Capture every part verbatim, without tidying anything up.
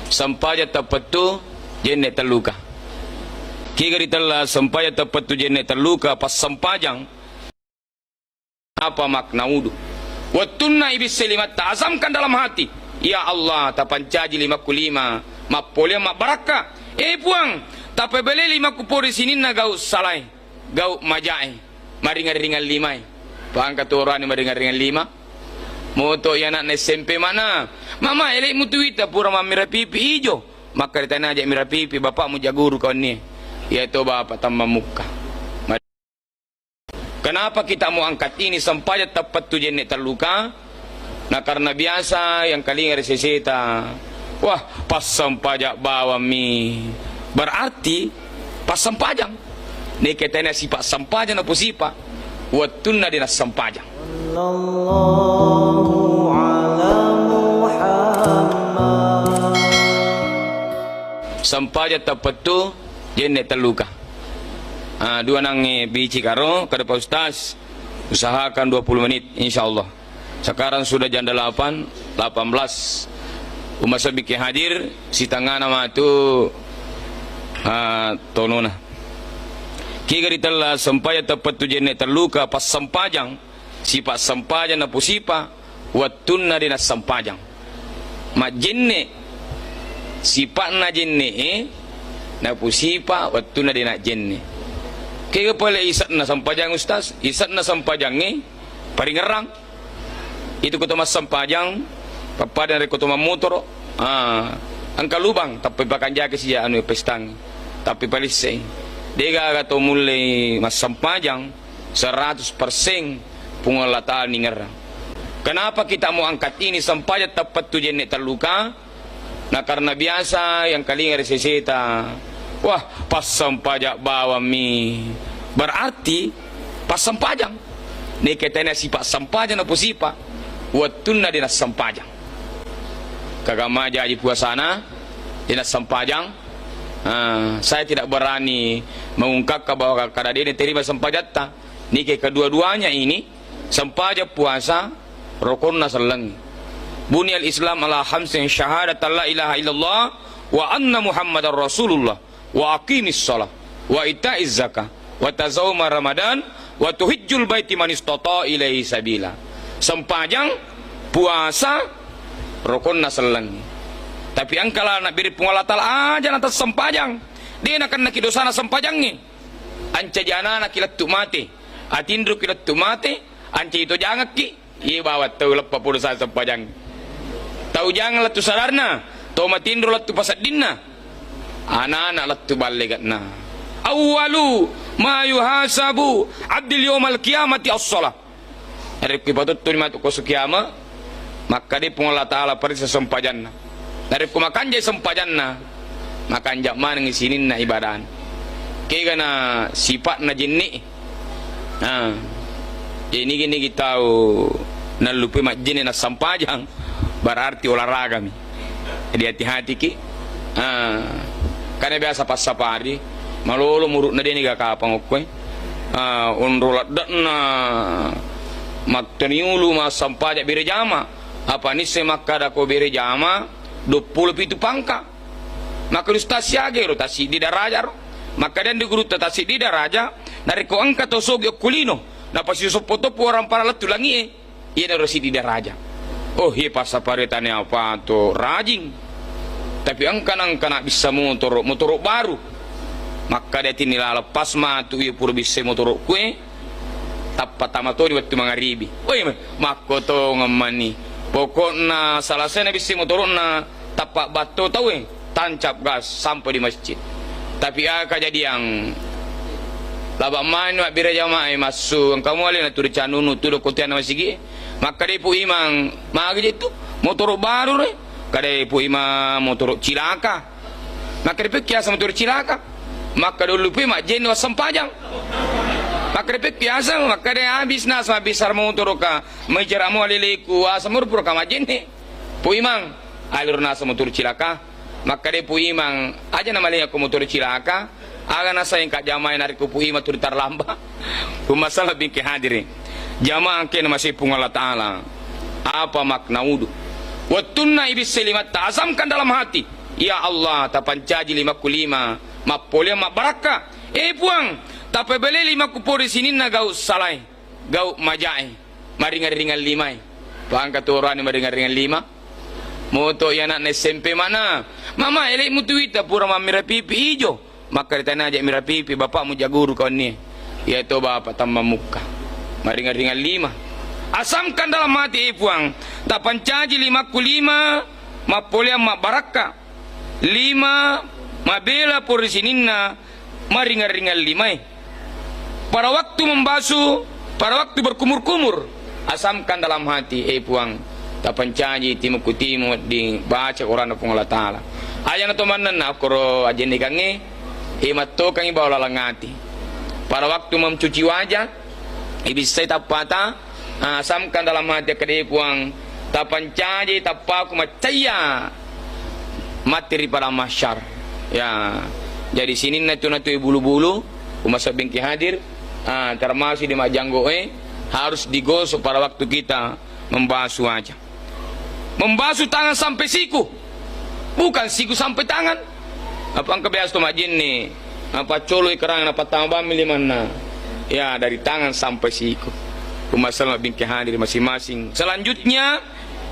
Sempajang tappettu jenne telluka. Kega ritella sempajang tappettu jenne telluka, passempajang. Apa makna wudu? Wettunna ibisse limatta, azamkan dalam hati, "Ya Allah, tapancaji limakku lima, mappoleang mabbarakka. Eh Puang, tapabelei limakku pole sininna gau salae, gau majae, maringang-ringang limae." Pahangka tu oroane maringang-ringang lima? Moto i anakna S M P mana? "Mama, ele'mu tu wita pura mammira pipi ijo." Makkeda, "Tania aja mira pipi, bapakmu ja guru kawannie." Iya to bapak tammammukka. Kenapa kita mau angkat ini sempajang tappettu jenne telluka? Nah, karena biasa yang kalinga ri seseta, "Wah, passempajang bawammi." Berarti passempajang. Neke tania sipa sempajang napusipa, wettunna de nassempajang. Sallallahu ala Muhammad. Sempajang tappettu jenne telluka. Ah, dua nangnge bici karo, kada Pak Ustaz, usahakan dua puluh menit, insya Allah. Sekarang sudah jam delapan, delapan belas. Umma sabiki hadir, sitangana matu, ah, tonona. Kega ritella sempajang tappettu jenne telluka, passempajang, sipa sempajang napusipa, wettunna de nassempajang. Majjenne, sipa'na jenne'e, napusipa wettunna de najjenne. Kega pale ise'na sempajang, Ustaz? Ise'na sempajangnge paringerrang. Itu ko to massempajang, pappada narekko to mammotoro, ah, engka lubang, tappa ipakanjaki sija anu pestangnge, tappa ipalissei. Degaga to mullei massempajang seratus persen Puang Allah Ta'ala ningerrang. Kenapa kita mau angkat ini sempajang tappettu jenne telluka? Nah, karena biasa yang kalinga ri seseta, "Wah, passempajang bawammi." Berarti passempajang. Neke tania sipa sempajang napusipa, wettunna de nassempajang. Kagama jaji puasana, de nassempajang. Ah, saya tidak berani mengungkapkan bahwa kada de naterima sempajatta. Nike kedua-duanya ini, sempajang, puasa, rokonna sellengnge. Buniyal Islam ala khamsin, syahadatan la ilaha illallah wa anna Muhammadar Rasulullah, wa aqimis shalah, wa itaiz zakah, wa tasawma Ramadan, wa tuhijjul baiti man istata ilaihi sabila. Sempajang, puasa, rokonna sellengnge. Tapi engka lalenna nabbere Puang Allah Ta'ala, aja natassempajang. De nakennaki dosana sempajangnge. Ancaji ananaki lettu mate, atinroki lettu mate, ancaji to jangekki, iye bawang tau leppa podo sa sempajang. Tau jangeng lettu sadarna, to matinro lettu paseddinna, anana lettu ballege'na. Awwalu ma yuhasabu abdil yaumal qiyamati as-shalah. Narekko ipatottoni matu ko esso kiama, makkeda Puang Allah Ta'ala paressa sempajanna. Narekko makanjai sempajanna, makanja manengngi sininna ibadana. Kegana sipa'na jenne. Ah. Jadi nigi-nigi tau nallupai majjenne nassempajang, berarti olahragami. Jadi hati-hatiki. Ah, karena biasa passapari, malolo muru'na de niga kapang okkoe. Ah, onro ladde'na mattaniulu massampaja bere jama. Apa nisse makkada ko bere jama, duappulo pitu pangka. Maka ustaz siaga ero tasiddi daraja ro. Maka dan di gurutta tasiddi daraja, narekko engka to sogi okkulino, napasisoppo toppo orang para lettu langie. Iyanaro siddi daraja. Oh, iye passapari tania apa to rajing. Tapi engka nangka nabissa motoro, motoro baru. Makkeda tinni laleng pas matu iye pura bissai motorokkue. Tappa tama toni wettu mangaribi. Woi, makkotongeng mani. Pokokna salasai nabissai motoro'na tappa batto tauwe. Tancap gas sampai di masjid. Tapi aga kajadiang, laba mani mabbere jamaah e massu, engka muali naturi canunu tudo kotiana masigi. Makkeda Pu Imang, "Magi je tu? Motoro baru re?" Kada Pu Imang, "Motoro cilaka." Makkeda Pu, "Kiasa motoro cilaka?" Makkeda, "Ullupi majjenne wassempajang." Makkeda Pu, "Kiasa?" Makkeda, "Habis nas, habis sar motoro ka. Mejar amo aleleku, asa murpur ka majjenne." Pu Imang, alur nasa motoro cilaka. Makkeda Pu Imang, "Aja namalinga ko motoro cilaka, aga naseng ka jamae narekko Pu Imang tuli tarlamba." Pun masalah bingke hadiri. Jamaah engke namasei Puang Allah Ta'ala. Apa makna wudu? Wettunna ibisse limatta, azamkan dalam hati. Ya Allah, tapancaji limakku lima, mappoleang mabbarakka. Eh Puang, tapabelai limakku pole sininna gau salae, gau majae, maringang-ringang limae. Pahangka tu oroane maringang-ringang lima. Moto i anakna S M P mana? Mama, elek mutu wita pura mammira pipi ijo. Makkaritani aja mira pipi, bapakmu ja guru kaunnie. Iya to bapak tamma mukka. Maringang-ringang lima. Asamkan dalam hati, eh Puang, tapancaji limakku lima, mappoleang mabbarakka. Lima, mabela pole sininna maringang-ringang limae. Pada waktu membasu, pada waktu berkumur-kumur, asamkan dalam hati, eh Puang, tapancaji timukku timu dibaca Quran Puang Allah Ta'ala. Ayana to mannenna okkoro ajennikangnge, eh, mattokangi bawa laleng ati. Pada waktu mencuci wajah, ibissai tappata, ah, asamkan dalam hati, akkeda, eh Puang, tapancaji tappaku maccayya matti ri padang mahsyar. Ya, jadi sininna tu natui bulu-bulu, umasebbingki hadir, ah, termasuk di majjanggoe, harus digosok pada waktu kita membasu wajah. Membasu tangan sampai siku, bukan siku sampai tangan. Apa engka biasa to majjenne, apa coloi kerang, apa tambah bammi limanna. Ya, dari tangan sampai siku. Umasebbingki hadir masing-masing. Selanjutnya,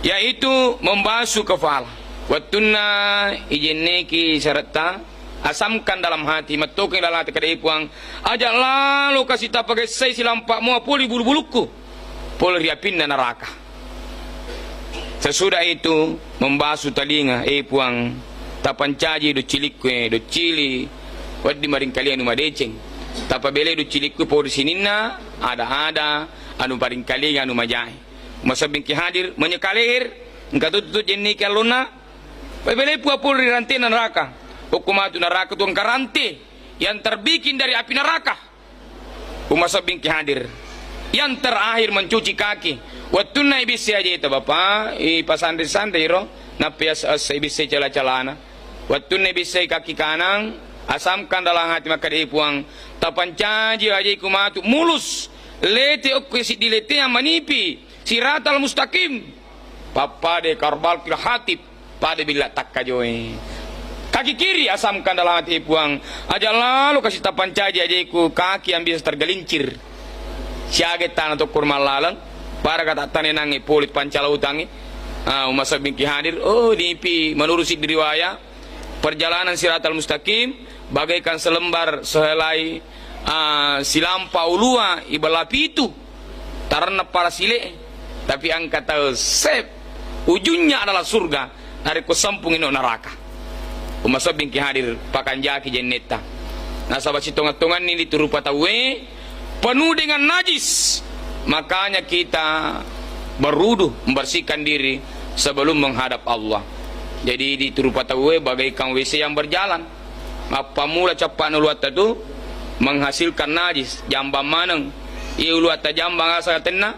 yaitu membasu kepala. Wettunna ijenneki saretta, asamkan dalam hati, mattokengi laleng ati, kada, eh Puang, aja lalo kasi tapagessai silampa mua pole bulu-bulukku, pole ri apinna neraka. Sesudah itu, membasu talinga, eh Puang, tapancaji doccilikku, eh, doccili, wedding maringkalinga anu madeceng. Tapabelai doccilikku pole sininna ada-ada anu paringkalinga anu majae. Umasebbingki hadir, menyeka leher, engka tuttu jenneki allonna, pabelai pua pole ri rantena neraka. Okko matu neraka tu engka rante yang terbikin dari api neraka. Umasebbingki hadir. Yang terakhir mencuci kaki. Wettunna ibissai ajeta, Bapak, ipasanre-sanre iro, nappa asa-asa ibissai cala-calana. Wettunna ibissai kaki kanang, asamkan dalam hati, makkeda, eh Puang, tapancaji ajeku matu mulus, lete okko siddi leteang manipi, siratal mustaqim. Pappada karbalkil hatib, pada billa takkajoe. Kaki kiri asamkan dalam hati, Puang, aja lalo kasi tapancaji ajeku kaki yang bisa tergelincir. Siaga tana tokko ri mallaleng, pada kata tanenangnge pole pancala utangnge. Ah, umasebbingki hadir, oh, nipi menurut siddi riwaya, perjalanan siratal mustaqim bagaikan selembar sehelai, ah, silampa ulua ibella pitu, tarenna para sile, tapi engka tau sep, ujungnya adalah surga, narekko sempungi no neraka. Umasebbingki hadir, pakanjaki jennetta. Nasaba sitongeng-tongenni di tu rupa tauwe, penuh dengan najis. Makanya kita berwudu, membersihkan diri sebelum menghadap Allah. Jadi, di tu rupa tauwe bagaikan W C yang berjalan. Mappammula cappa'na uluatta tu menghasilkan najis, jambang maneng. Iya uluatta jambang asa tenna,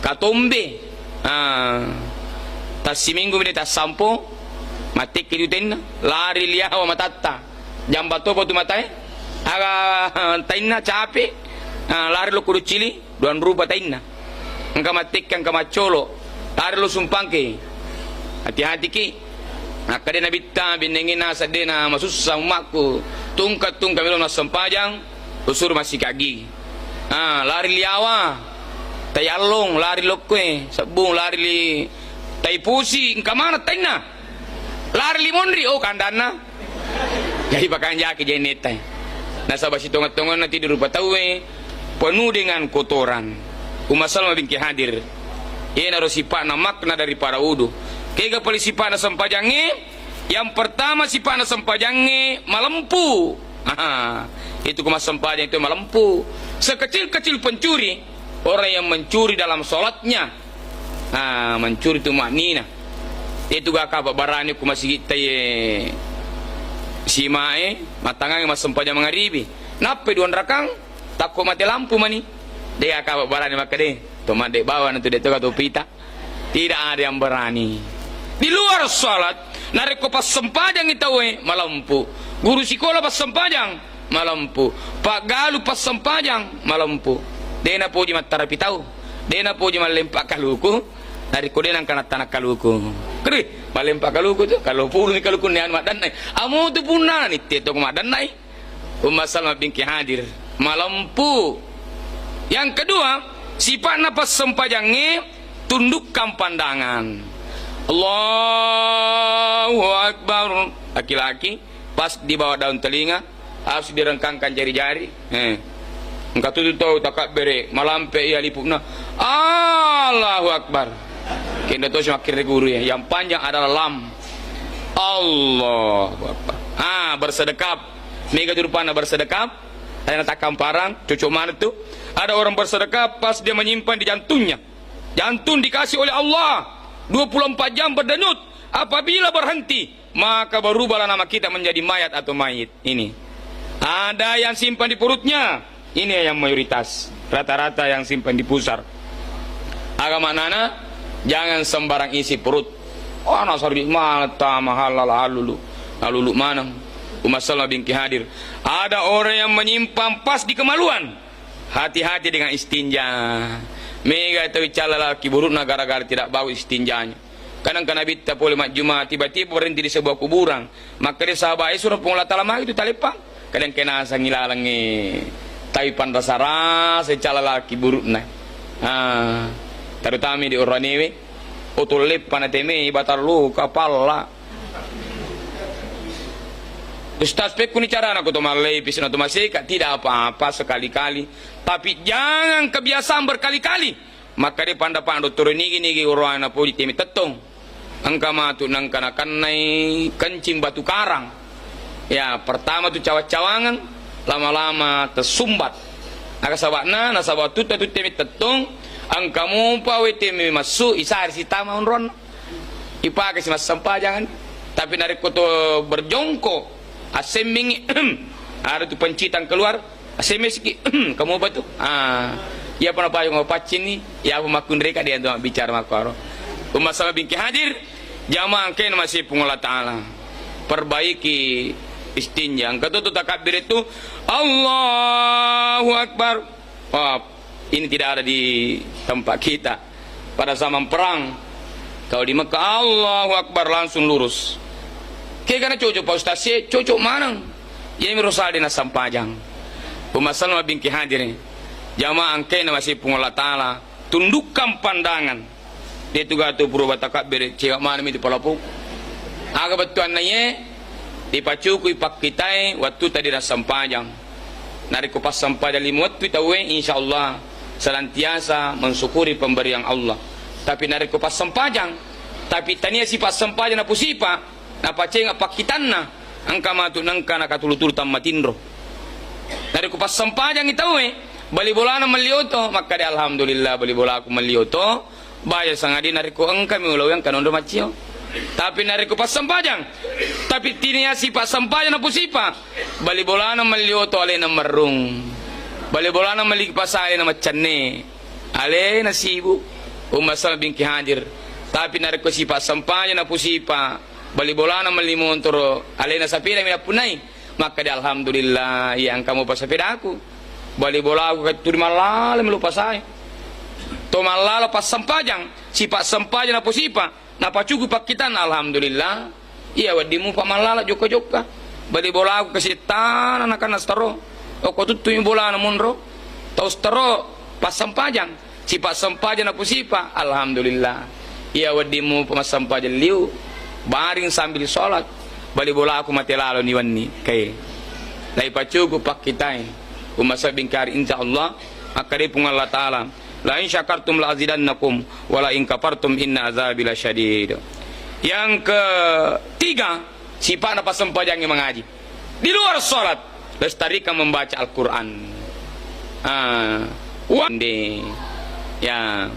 katombe. Ah, tassiminggu mi de tassampo, mattekki utenna, lari liawa matatta. Jambang topa tu matae, aga tainna cape, ah, lari lokko doccili, duang rupa tainna. Engka mattekki, engka maccolo, lari lo sumpangke. Hati-hatiki. Nakkeda Nabitta, bennengnge naseng de na masussa ummakku, tungka-tungka melo massempajang, usuru massikaggi. Ah, lari liawa, tai allong, lari lokkoe, sebbung, lari li tai pusi, engka maneng tainna. Lari li monri, oh, kandanna. Jadi pakanjaki jennetta. Nasaba sitongeng-tongenna ti di rupa tauwe penuh dengan kotoran. Umma Salma bingki hadir. Iyanaro sipa'na makna daripada wudu. Kega pale sipa'na sempajangnge? Yang pertama, sipa'na sempajangnge malempu. Aha. Itu ko massempajang itu malempu. Sekecil-kecil pencuri, orang yang mencuri dalam sholatnya. Ah, mencuri tu maknina. Itu gaka barani ku masigi taye simae, matangangi massempajang mangaribi. Nappe duang rakang, takko mate lampu mani. De gaka barani makkede, to madde bawa nantu de to ka topita. Tidak ada yang berani. Di luar sholat, narekko passempajangi tauwe, malempu. Guru sikola passempajang, malempu. Paggalu passempajang, malempu. De napoji mattarapi tau. De napoji mallempa kaluku. Narekko de nangka nattana kaluku. Keri, malempa kaluku tu, kalau puruni kaluku ni anu maddannai. Amu tu punna nitte to maddannai. Umma Salma bingki hadir. Malempu. Yang kedua, sifatna passempajangnge tundukkan pandangan. Allahu Akbar. Laki-laki, pas di bawah daun telinga, harus direngkangkan jari-jari. Eh. Engka tutu tau takabbere, malampe iya lipukna. Allahu Akbar. Kenda to semakin guru ya. Yang panjang adalah lam. Allahu Akbar. Ah, bersedekap. Mega tu rupanna bersedekap. Ada yang takkan parang, cocok mana tu? Ada orang bersedekap pas dia menyimpan di jantungnya. Jantung dikasih oleh Allah dua puluh empat jam berdenyut. Apabila berhenti, maka berubahlah nama kita menjadi mayat atau mayit. Ini. Ada yang simpan di perutnya. Ini yang mayoritas. Rata-rata yang simpan di pusar. Aga maknana, jangan sembarang isi perut. Oh, nasarbi mana tama halal alulu. Alulu maneng. Umma Salma bingki hadir. Ada orang yang menyimpan pas di kemaluan. Hati-hati dengan istinja. Mega tau icalla laki burukna gara-gara tidak bagus istinjanya. Kadang ke Nabitta pole majjuma, tiba-tiba berhenti di sebuah kuburan. Maka dia sahabat, "Eh, surah Puang Allah Ta'ala magi tu taleppang." Kadang kena sangi lalangnge. Tapi panrasa-rasa icalla laki burukna. Ah, terutama di oranewe. Oto leppa na teme, batallu, kapalla. Ustaz, pekkuni carana ko to mallei pisna to maseka? Tidak apa-apa sekali-kali. Tapi jangan kebiasaan berkali-kali. Maka dia pandapang dottoro nigi-nigi oroana podi temi tettong. Engka matu nengka nakennai kencing batu karang. Ya, pertama tu cawang-cawangeng, lama-lama tersumbat. Aga sabakna, nasaba tutta tu temi tettong, engka mopa we temi massu, isari sitama onronna. Ipake si massempajang, tapi narekko to berjongkok, assemmingi, ada tu pencitang keluar, assemmi siki, kamu apa tu? Ah, iya pernah payung mau paccinni, iya apa makkunreka dia tu bicara makaro. Umma Salma bingki hadir, jamaah engkae masih Puang Allah Ta'ala. Perbaiki istinja. Engka tu, tu takabbir itu, Allahu Akbar. Wah, ini tidak ada di tempat kita. Pada zaman perang, kalau di Mekah, Allahu Akbar, langsung lurus. Kegana cocok, Pak Ustaz, se-, cocok maneng. Iya mi rosal di nassempajang. Umma Salma bingki hadirin. Jamaah engkae masih Puang Allah Ta'ala. Tundukkan pandangan. Detu gatu pura batakabbere, cewek maneng mi tu palapu. Aga bettuanna iye, dipacukui pakkitai wettu tadi nassempajang. Narekko passempajang lima wettu tauwe, insya Allah senantiasa mensyukuri pemberian Allah. Tapi narekko passempajang, tapi tania sipa sempajang napusipa, napacenga pakkitanna, engka matu nengka nakatulu-tulu tammatinro. Narekko passempajangi tauwe, bali bolana melli oto, makkeda, "Alhamdulillah, bali bolaku melli oto." Baja sangadi narekko engkami ulaweng kanonro maccio. Tapi narekko passempajang, tapi tinia sipa sempajang napusipa, bali bolana melli oto alena merrung, bali bolana melli pasa alena maccanne, alena sibuk. Umma Salma bingki hadir. Tapi narekko sipa sempajang napusipa, bali bolana melli montoro, alena sapeda mi nappunnai. Makkeda, "Alhamdulillah, iya engka mopa sepedaku. Bali bolaku ka tuli mallala melo pasae." To mallala passempajang, sipa sempajang naposipa, napacuku pakkitanna, alhamdulillah. Iya wedding mupa mallala jokka-jokka. Bali bolaku kasi tana nakanna staro. Okko tuttumi bolana monro. Tau staro passempajang. Sipa sempajang napusipa, alhamdulillah. Iya wedding mupa massempajang liu, baring sambil sholat, bali bolaku mate lalo ni wenni, kae. Lai pacuku pakkitai, umma Salma bingki hadir, insya Allah, makkeda Puang Allah Ta'ala, "La in syakartum la azidannakum, wa la in kafartum inna azabi lasyadid." Yang ketiga, sipa'na passempajangnge mangaji. Di luar sholat, lestarikan membaca Al-Quran. Ah, wande. Ya.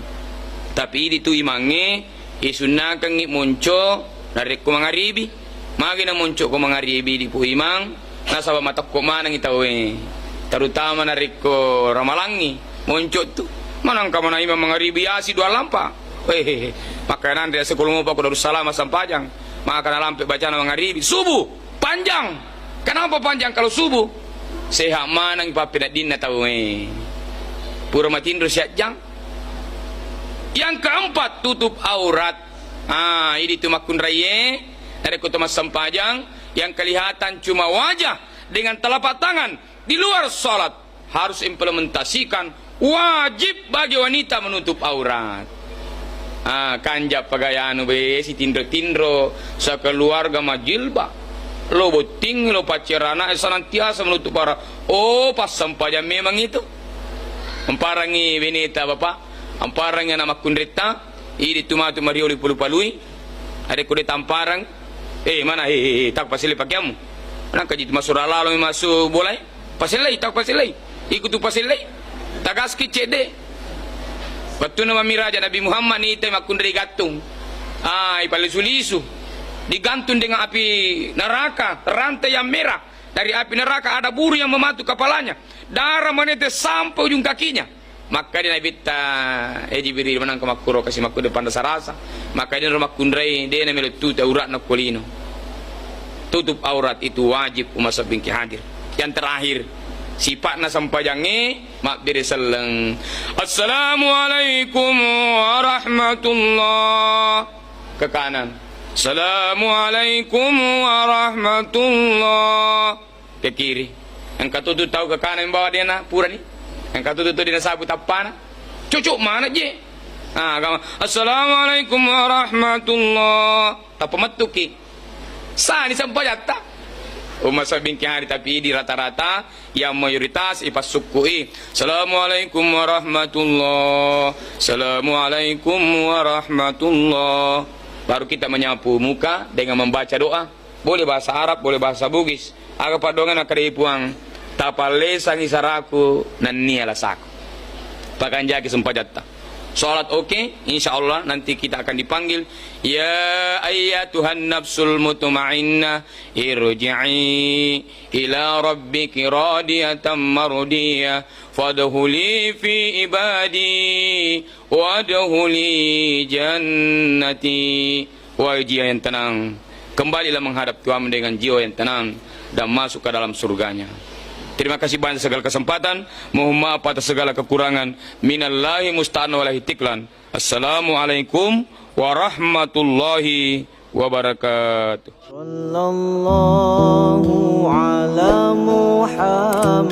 Tapi idi tu imangnge, isunnakengngi monco narekko mangaribi. Magi na monco ko mangaribi di pu imang, nasaba matekko manengi tauwe. Terutama narekko ramalangngi, monco tu. Manengka mana imang mangaribi asi dua lampa. Wehehe. Makkananre sekolah mopa ko Darussalam massempajang. Maka nalampe bacana mangaribi. Subuh. Panjang. Kenapa panjang? Kalau subuh, sehat maneng pappeneddinna tauwe. Pura matinro siajjang. Yang keempat, tutup aurat. Ah, idi tu makkunraie, narekko to massempajang, yang kelihatan cuma wajah dengan telapak tangan di luar salat harus implementasikan, wajib bagi wanita menutup aurat. Ah, kanja pagayanu be, sitinro-tinro, sekeluarga majilbab. Lo botting, lo paccerana, eh, senantiasa menutup aurat. Oh, passempajang memang itu. Amparangi beneta, Bapak. Amparangi anak makkunretta. Idi tu matu marioli palu-palui. Arekko de tamparang, eh, mana, eh, eh, eh, tak pasile pakeammu. Nangka jitu masura lalo masu bolai. Pasillei, tak pasillei. Ikutu pasillei. Tagaski cedde. Wettunna mami raja Nabi Muhammad ni te makkunrai gattung. Ah, ipalisu-lisu. Digantung dengan api neraka, rantai yang merah. Dari api neraka ada buru yang mematu kepalanya. Darah menete sampai ujung kakinya. Makkeda Nabitta, "Eh Jibril, manangka makkuro kasi makkeda panrasa-rasa?" Makkeda ro makkunrai, "De namelo tutu auratna ko lino." Tutup aurat itu wajib, umma sabbingki hadir. Yang terakhir, sipatna sempajangnge mabbere selleng. "Assalamualaikum warahmatullah." Ke kanan. "Assalamualaikum warahmatullah." Ke kiri. Engka tutu tau ke kanan bawa dena purani. Engka tutu tu dena sabu tappana. Cocok mana je? Ah, agama. "Assalamualaikum warahmatullah." Tappa mettuki. Sani sempajatta. Umma sabbingki hari, tapi di rata-rata yang mayoritas ipassukkui. "Assalamualaikum warahmatullah. Assalamualaikum warahmatullah." Baru kita menyapu muka dengan membaca doa. Boleh bahasa Arab, boleh bahasa Bugis. Aga paddoangenna makkeda Puang, "Tapallesangi saraku nennia lasaku." Pakanjaki sempajatta. Salat oke, insya Allah nanti kita akan dipanggil. "Ya ayyatuhan nafsul mutmainnah, irji'i ila rabbiki radiyatan mardiyah, fadkhuli fi ibadi, wadkhuli jannati." Wahai jiwa yang tenang, kembalilah menghadap Tuhanmu dengan jiwa yang tenang dan masuk ke dalam surganya. Terima kasih banyak segala kesempatan. Mohon maaf atas segala kekurangan. Minallahi musta'an walahi tiklan. Assalamualaikum warahmatullahi wabarakatuh. Sallallahu ala Muhammad.